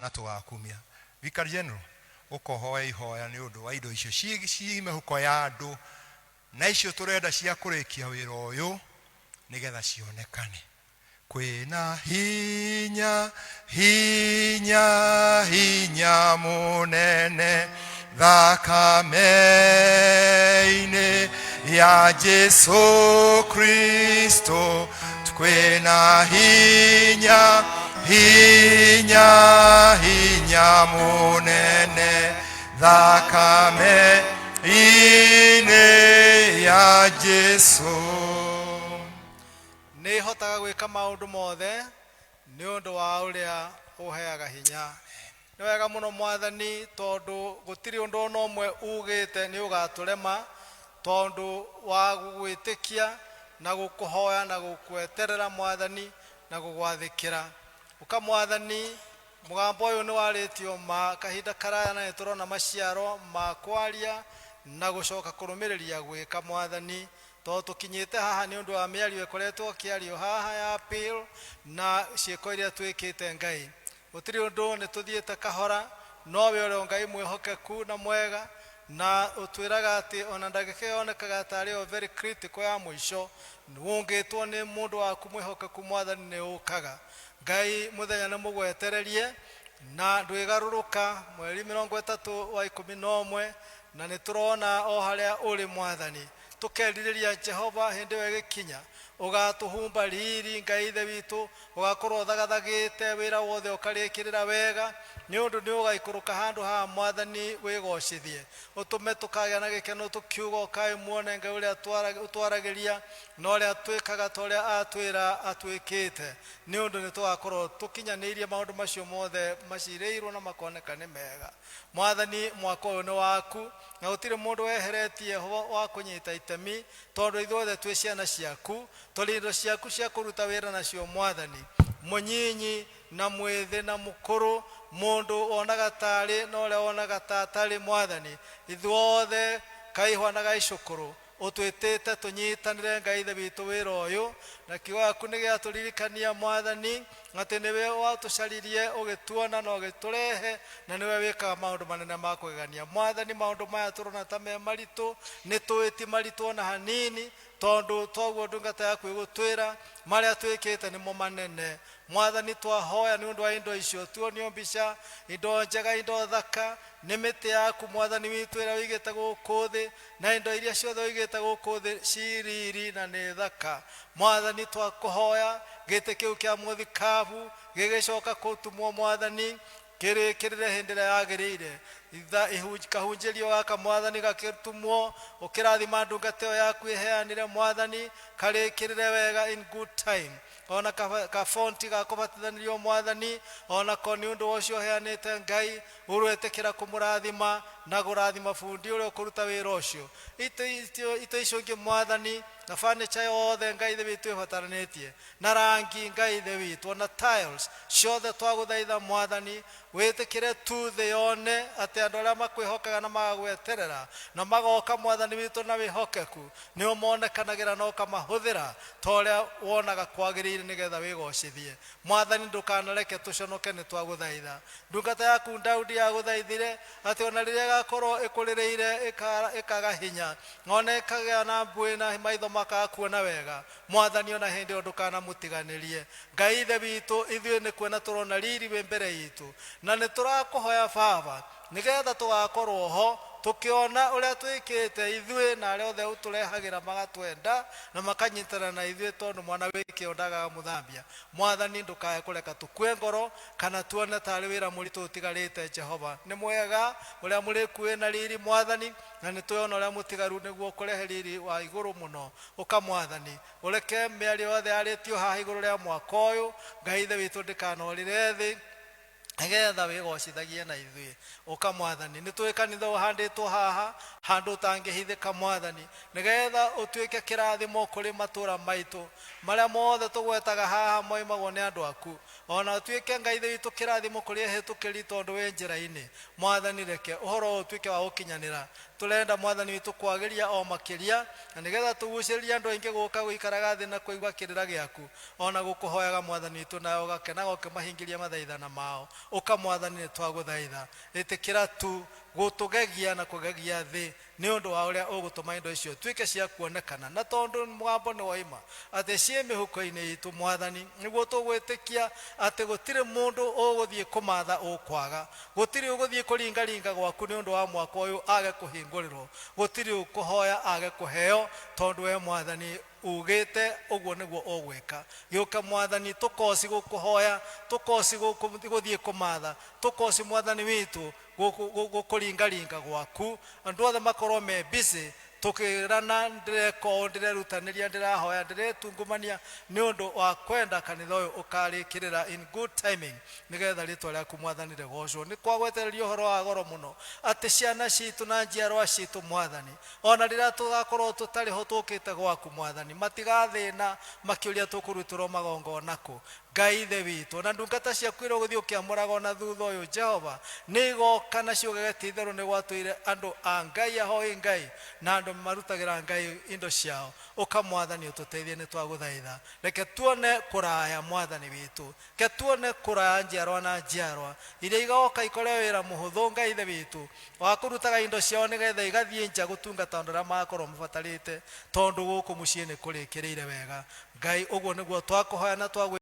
Na tũgakumia. Vicar General, ũka ũhoe ihoya nĩ ũndũ wa indo icio ciĩ mĩhuko ya andũ na icio tũrenda cia kũrĩkia wĩra ũyũ nĩgetha cionekane. Kwĩna hinya, hinya, hinya mũnene thakame-inĩ ya Jesu Kristo. Kwĩna hinya, hinya, hinya mũnene thakame-inĩ ya Jesu. Nĩ hotaga gwĩka maũndũ mothe nĩ ũndũ wa ũrĩa ũheaga hinya. Nĩ wega mũno Mwathani, tondũ gũtirĩ ũndũ ona ũmwe ugĩte nĩ ũgatũrema, tondũ wa gũgwĩtĩkia na gũkũhoya na gũkweterera Mwathani na gũgwathĩkĩra. Ũka Mwathani, mũgambo ũyũ nĩ warĩtio ma kahinda karaya na nĩ tũrona maciaro ma kwaria na gũcoka kũrũmĩrĩria gwĩka Mwathani. Tondũ tũkinyĩte haha nĩ ũndũ wa mĩario ĩkoretwo ĩkĩario haha ya appeal na ciĩko iria twĩkĩte Ngai. Gũtirĩ ũndũ, nĩ tũthiĩte kahora, no we ũrĩ o Ngai mwĩhokeku na mwega, na ũtwĩraga atĩ ona ndagĩka ĩyo yonekaga tarĩ yo very critical ya mũico, ũngĩtwo nĩ mũndũ waku mwĩhokeku Mwathani nĩ ũkaga. Ngai mũthenya nĩ mũgwetererie, na ndwĩgarũrũka, mweri 31 wa 11, na nĩ tũrona o harĩa ũrĩ Mwathani. Tũkerirĩria Jehova hĩndĩ ĩyo ĩgĩkinya, ũgatũhumba riri Ngai Ithe witũ, ũgakorwo ũthagathagĩte wĩra wothe ũkarĩkĩrĩra wega, nĩ ũndũ nĩ ũgaikũrũka handũ haha Mwathani wĩgocithie, ũtũme tũkagĩa na gĩkeno tũkiuga ũkai muone Ngai ũrĩa ũtwaragĩria na ũrĩa twĩkaga ta ũrĩa atwĩra atwĩkĩte, nĩ ũndũ nĩ tũgakorwo tũkinyanĩirie maũndũ macio mothe macirĩirwo na makoneka nĩ mega. Mwathani, mwaka ũyũ nĩ waku, na gũtirĩ mũndũ weheretie ho wa kũnyita itemi, tondũ ithuothe twĩ ciana ciaku, tũrĩ indo ciaku cia kũruta wĩra nacio Mwathani. Mũnyinyi na mwĩthĩ na mũkũrũ, mũndũ wonaga tarĩ na ũrĩa wonaga ta atarĩ Mwathani, ithuothe kaihwa na gaicũkũrũ, ũtwĩtĩte tũnyitanĩre Ngai Ithe witũ wĩra ũyũ, na kiugo gĩaku nĩ gĩatũririkania Mwathani atĩ nĩwe watũcaririe ũgĩtuona na ũgĩtũrehe, na nĩwe wĩkaga maũndũ manene ma kũgegania. Mwathani, maũndũ maya tũrona ta me maritũ, nĩ tũĩ ti maritũ ona hanini, tondũ toguo ndungata yaku ĩgũtwĩra, marĩa twĩkĩte nĩmo manene. Mwathani, twahoya nĩ ũndũ wa indo icio, tuonio mbica, indo njega, indo thaka, nĩ mĩtĩ yaku Mwathani witũ ĩrĩa ũigĩte gũkũ thĩ, na indo iria ciothe ũigĩte gũkũ thĩ ci riri na nĩ thaka. Mwathani, twakũhoya gĩtĩ kĩu kĩa mũthikabu gĩgĩcoka kũtumwo Mwathani, kĩrĩkĩrĩre hĩndĩ ĩrĩa yagĩrĩire. Kahunjĩrio gaka Mwathani gakĩtumwo, ũkĩrathima ndungata ĩyo yaku ĩheanire Mwathani, karĩkĩrĩre wega in good time. Ona kafonti ga kũbatithanĩrio Mwathani, onako nĩ ũndũ wa ũcio ũheanĩte Ngai, ũretĩkĩra kũmũrathima na kũrathima bundi ũrĩa ũkũruta wĩra ũcio. Itĩ icio ingĩ Mwathani, na furniture yothe Ngai Ithe witũ ĩbataranĩtie, na rangi Ngai Ithe witũ, ona tiles ciothe twagũthaitha Mwathani, wĩtĩkĩre tu thĩ yone atĩ andũ arĩa makwĩhokaga na magagweterera na magoka Mwathani witũ na wĩhokeku, nĩ ũmonekanagĩra na ũkamahũthĩra ta ũrĩa wonaga kwagĩrĩire nĩgetha wĩgocithie. Mwathani, ndũkanareke tũconoke, nĩ twagũthaitha. Ndungata yaku Daudi yagũthaithire atĩ ona rĩrĩa ĩgakorwo ĩkũrĩrĩire ĩkaga hinya, ona ĩkagĩa na mbuĩ na maitho makaga kuona wega, Mwathani, ona hĩndĩ ĩyo ndũkanamũtiganĩrie. Ngai Ithe witũ, ithuĩ nĩ kuona tũrona riri wĩ mbere itũ, na nĩ tũrakũhoya Baba, nĩgetha tũgakorwo ho tũkĩona ũrĩa twĩkĩte ithuĩ na arĩa othe ũtũrehagĩra magatwenda na makanyitana na ithuĩ, tondũ mwana wĩ kĩo ndagaga mũthambia. Mwathani, ndũkae kũreka tũkue ngoro kana tuone tarĩ wĩra mũritũ ũtigarĩte. Jehova nĩ mwega, ũrĩa mũrĩku wĩna riri Mwathani, na nĩ tũyona ũrĩa mũtigaru nĩguo kũrehe riri wa igũrũ mũno. Ũka Mwathani, ũreke mĩario yothe yarĩtio haha igũrũ rĩa mwaka ũyũ, Ngai Ithe witũ, ndĩkanorĩre thĩ, nĩgetha wĩgocithagie na ithuĩ. Ũka Mwathani, nĩ tũĩ kanitha ũhandĩtwo haha handũ ũtangĩhithĩka Mwathani, nĩgetha ũtuĩke kĩrathimo kũrĩ matũũra maitũ marĩa mothe tũgwetaga haha moimagwo nĩ andũ aku, ona ũtuĩke Ngai Ithe witũ kĩrathimo kũrĩ ehĩtũkĩri tondũ wĩ njĩra-inĩ. Mwathani, reke ũhoro ũyũ ũtuĩke wa gũkinyanĩra. Tũrenda Mwathani witũ kwagĩria o makĩria, na nĩgetha tũgucĩrĩrie andũ aingĩ gũka gũikaraga thĩ na kũigua kĩrĩra gĩaku, ona gũkũhoyaga Mwathani witũ, nawe ũgakenaga ũkĩmahingĩria mathaithana mao. Ũka Mwathani, nĩ twagũthaitha, ĩtĩkĩra tu gũtũgegia na kũgegia thĩ nĩ ũndũ wa ũrĩa ũgũtũma indo icio tuĩke cia kuonekana. Na tondũ mũgambo nĩ woima atĩ ciĩ mĩhuko-inĩ itũ, Mwathani, nĩguo tũgwĩtĩkia atĩ gũtirĩ mũndũ ũgũthiĩ kũmatha ũkwaga, gũtirĩ ũgũthiĩ kũringaringa gwaku nĩ ũndũ wa mwaka ũyũ age kũhingũrĩrwo, gũtirĩ ũkũhoya age kũheo, tondũ we Mwathani ugĩte ũguo nĩguo ũgwĩka. Gĩũka Mwathani, tũkoci gũkũhoya, tũkoci gũthiĩ kũmatha, tũkoci Mwathani witũ gũkũringaringa gwaku, andũ othe makorwo me busy tukirana, ndĩreka ũũ, ndĩrerutanĩria, ndĩrahoya, ndĩretungumania nĩ ũndũ wa kwenda kanitha ũyũ ũkarĩkĩrĩra in good timing, nĩgetha rĩtwa rĩaku Mwathani rĩgocwo. Nĩ kwagwetereria ũhoro wa goro mũno atĩ ciana citũ na njiarwa citũ, Mwathani, ona rĩrĩa tũgakorwo tũtarĩ ho tũkĩte gwaku, Mwathani, matigathĩna makĩũria tũkũrutĩrwo magongona kũ. Ngai Ithe witũ, na ndungata ciaku iria ũgũthiĩ ũkĩamũraga ona thutha ũyũ, Jehova, nĩ igoka na ciugage ti itherũ nĩ gwatũire andũ a Ngai, ahoi Ngai, na andũ marutagĩra Ngai indo ciao. Ũka Mwathani, ũtũteithie, nĩ twagũthaitha. Reke tuone kũraya, Mwathani witũ, reke tuone kũraya njiarwa na njiarwa iria igoka ikore wĩra mũhũthũ, Ngai Ithe witũ, wa kũrutaga indo ciao nĩgetha igathiĩ nja gũtungata andũ arĩa magakorwo mabatarĩte, tondũ gũkũ mũciĩ nĩ kũrĩkĩrĩire wega. Ngai, ũguo nĩguo twakũhoya na twagwĩ.